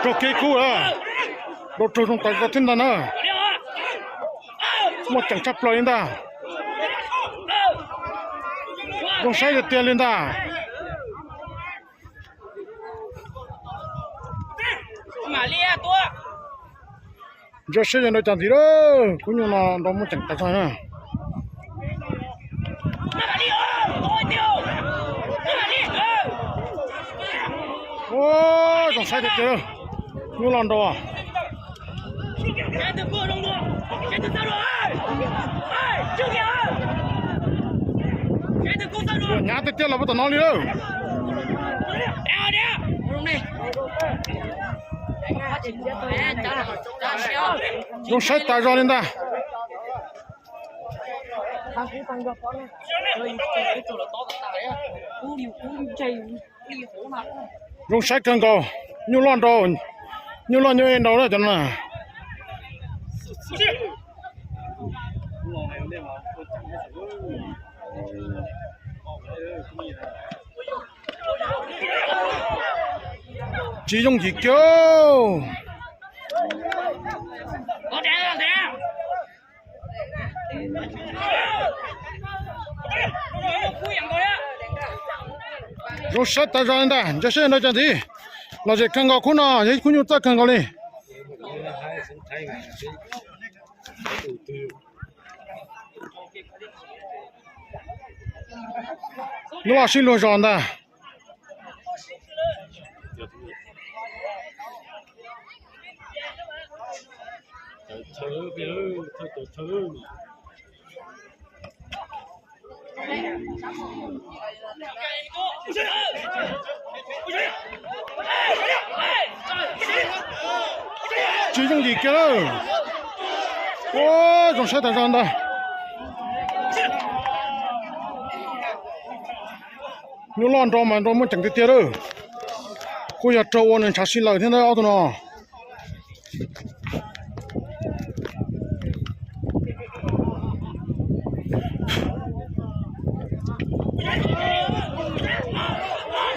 Raug kev kub lawm. Raug raug zoo tas zog thiab ntag na. Muaj ceem tshaj plaws li ntag. Zoo saib tiag tiag li ntag. Ntsia seb yuav nrau cas ntxiv lawm, khub nyuj no nrau muaj ceem tas zog na. Zoo saib tiag tiag, nyuj loj nrau. Hnyav tiag tiag los puag tom no li lawm. Zoo saib tas zog li ntag. Zoo saib kawg nkaus, nyuj loj nrau, nyuj loj nyuj ej nrau na cov no. Tsis yooj yim kiag. Zoo saib tas zog li ntag, ntsia seb nrau cas ntxiv. Lom zem kawg nkaus khub no, yog ib khub nyuj txawj kawg nkaus li. Lub loj sib luag zos ntag. Tsis yooj yim kiag lawm. Ua zoo saib tas zog ntag. Nyuj loj nrau mas nrau muaj ceem tiag tiag lawm. Kuj yog raug ua nws ntshav sib laws thiab ntag ob tug no.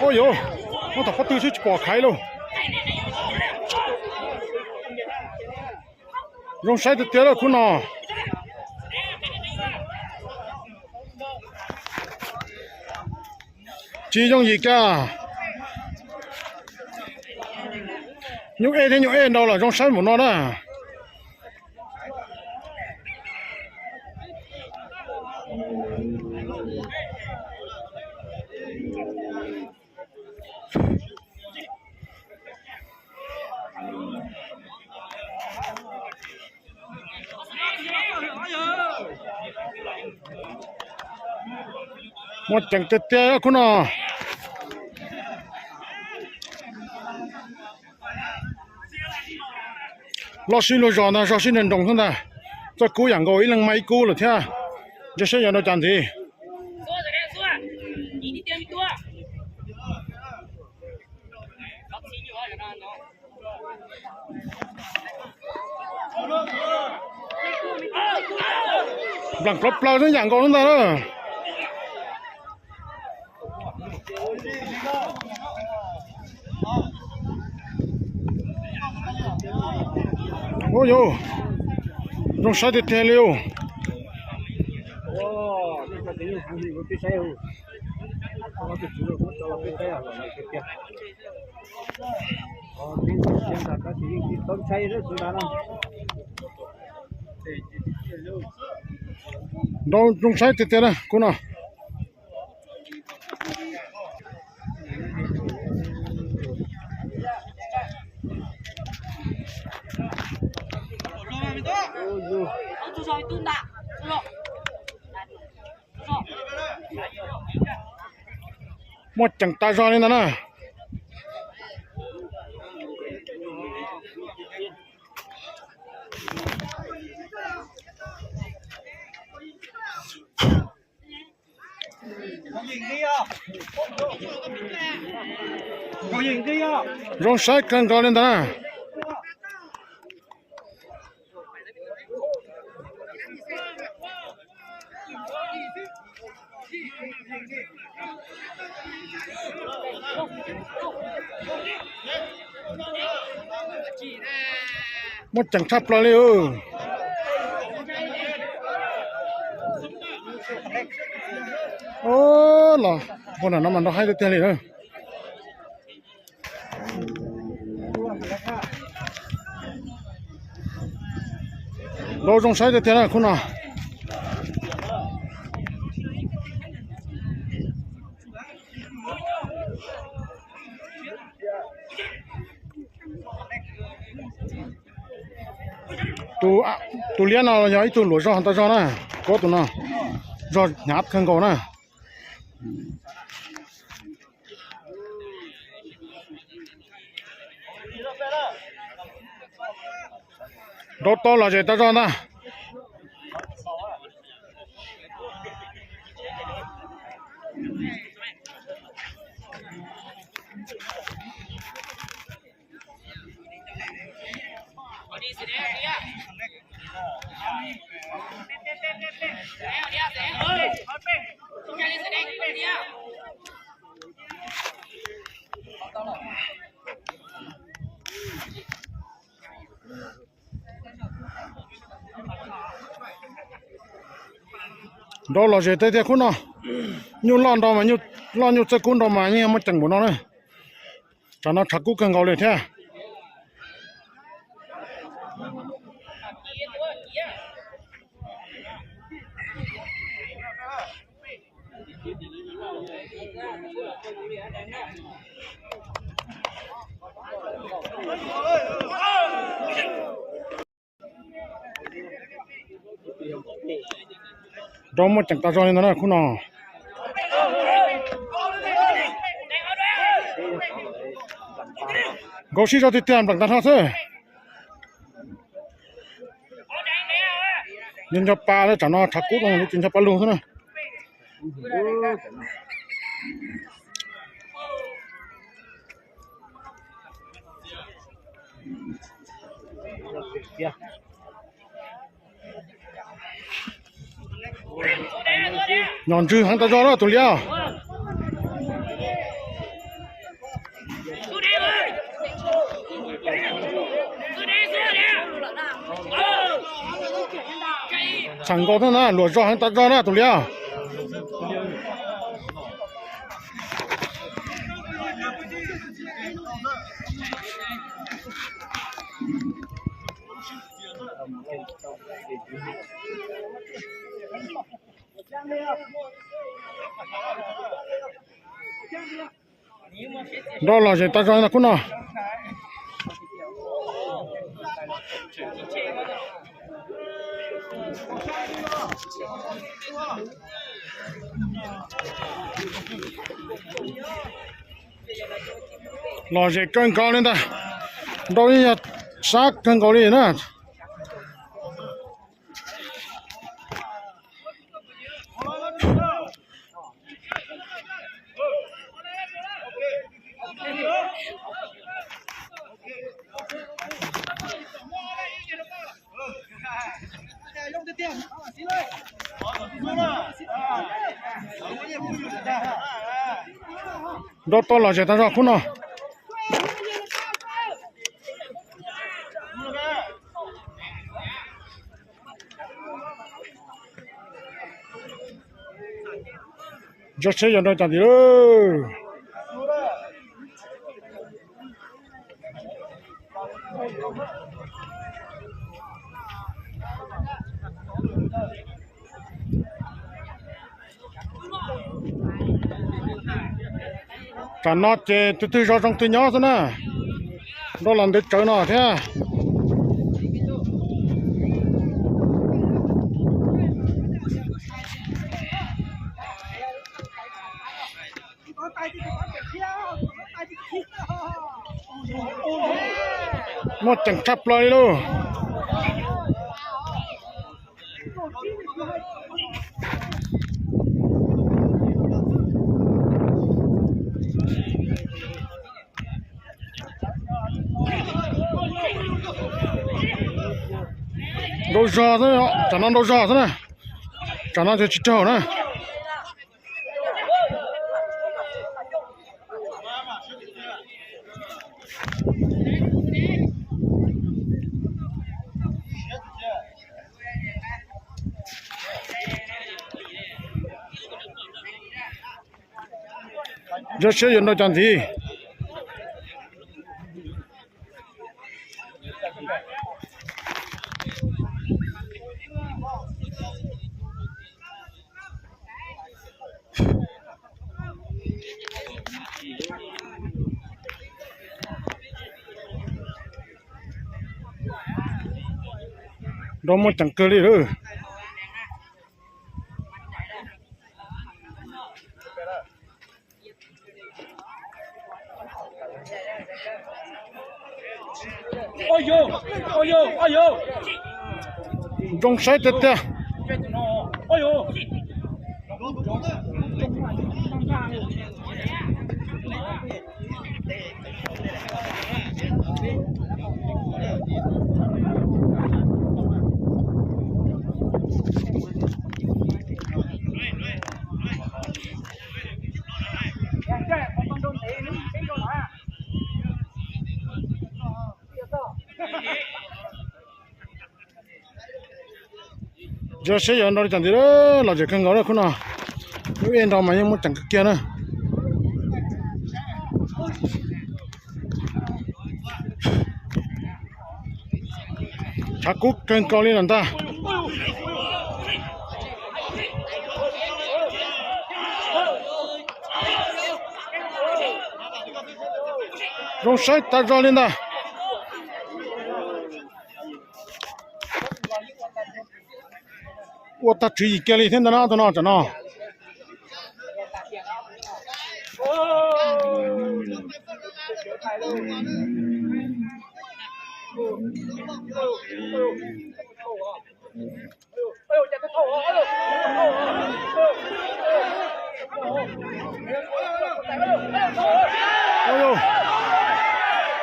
Ua yuav, muab tom pob tw xwb tsis pom khaiv lauj. Zoo saib tiag tiag lawm khub no. Tsis yooj yim kiag. Nyuj ej thiab nyuj ej nrau los zoo saib npaum no na. Muaj ceem tiag tiag khub no. Loj sib luag zos ntag, zos sib nroo nroo xwb ntag. Txawj kub yam nkaus ib leeg mas ib kub lawm thiab. Ntsia seb yuav nrau cas ntxiv. Nplam plaws plaws xwb yam nkaus xwb ntag na. Ua yuav, zoo saib tiag tiag li. Nrau zoo saib tiag tiag na khub no. Muaj ceem tas zog li ntag na. Zoo saib kawg nkaus li ntag. Muaj ceem tshaj plaws li. Los, ua no mas nrov haib tiag tiag li na. Nrov zoo saib tiag tiag na khub no. Tus liab no yog ib tug luam zog tau zog na, kuv tus no zog hnyav kawg nkaus na. Nrau tau los zem tau zog ntag. Nrau los zem tiag tiag khub no. Nyuj loj nrau mas, loj nyuj txawj kub nrau mas yeej muaj ceem npaum no na. Tsam no tshav kub kawg nkaus li thiab. Nrau muaj ceem tas zog li ntawd na khub no. Nkaus sib zog tiag tiag nplam tag nrho xwb. Nco nco pa, tsam no tshav kub zoo li ces nco pa lug xwb na. Nyom ntswg heev tas zog na tus liab. Txheem nkaus thiab na, luam zog heev tas zog na tus liab. Nrau los zem tas zog na khub no. Los zem kawg nkaus li ntag. Nrau yeej yog sab kawg nkaus li na. Nrau tau los zem tag zog khub no. Ntshe yuav nrau cas tim lawm. Tam no ces tus twg zov zoo twg nyob xwb na. Nrau los ntev tsawv no thiab. Muaj ceem tshaj plaws li lauj. Nrau zog xwb, tsam no nrau zog xwb na. Tsam no tsis raug na. Zoo siab yuav nrau cov ntxiv. Nrau muaj ceem kawg li lawm. Zoo saib tiag tiag. Zoo siab yuav nrau li cas ntxiv, lom zem kawg nkaus lawm khub no. Lub ib nrau mas yeej muaj ceem kawg kiag na. Tshav kub kawg nkaus li lawm ntag. Zoo saib tas zog li ntag. Ua tag tswv yim kiag li thiab ntag no, tus no tsam no.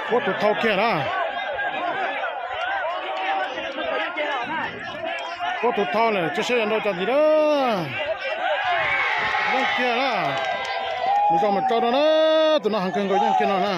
Puab tus thau kiag na. Puab tus thau lawm, tsis saib yuav nrau cov ntxiv na. Yeej kiag na. Mus zog mus tsau rau na. Tus no heev kawg nkaus, yeej kiag no na.